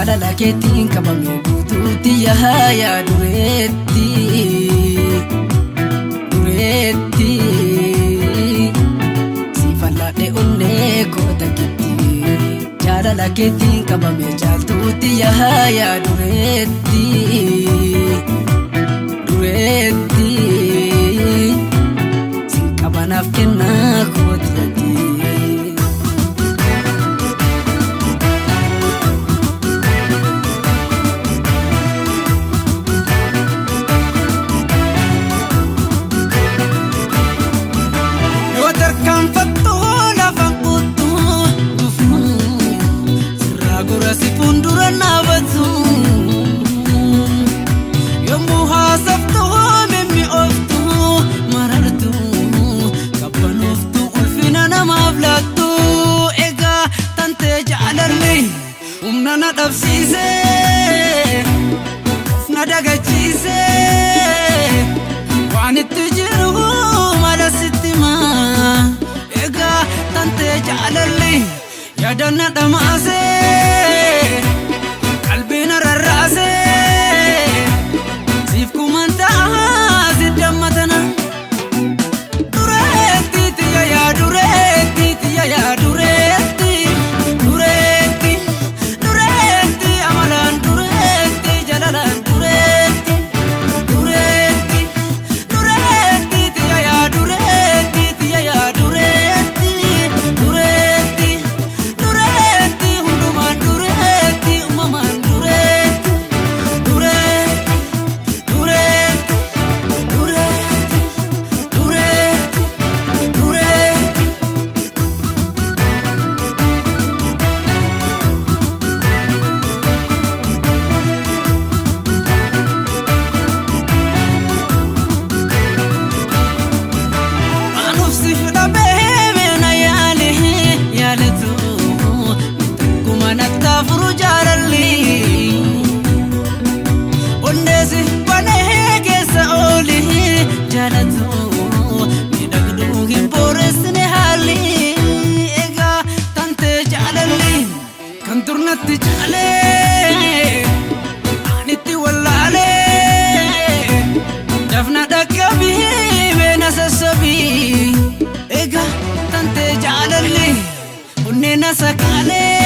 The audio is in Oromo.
Jaalala keetiin qabame guutuutti yaa dureetti dureetti si falladhe onnee koo takkitti. Jaalala keetiin qabame caaltuutti yaa dureetti dureetti sin qabanaaf kennaa kootiyatti. Yoo tarkaanfattu lafaan kuttu dhufu sirraa gora si fuuldura dhaabatu. Yommuu haasoftu mimmi'ooftu marartu qabbanooftu ulfina namaaf laattu. Egaa tantee jaalalli humna na dhabsiise of na dagachiise waan itti jiru mala sitti himaa. Egaa tantee jaalalli yaada na dhamaase qalbii na rarraase siif kuman ta'a si dammatana. Dureetti tiyya yaa dureetti tiyya yaa dureetti dureetti dureetti amalaan dureetti jalalaan dureetti dureetti dureetti tiyya yaa dureetti tiyya yaa dureetti dureetti dureetti hundumaan dureetti uumamaan dureetti dureetti dureetti dureetti dureetti dureetti. Anuuf si fudhabee meena yaale yaalatu akkuma nattaafuru jaalalli. Onneesi banee keessa ooli jaalatu miidhagduu hin booressine haalli. Egaa tantee jaalalli kan turnatti caalee anitti wallaalee dafna dhaqqabii meena sassabii. Egaa tantee jaalalli onnee na sakaalee.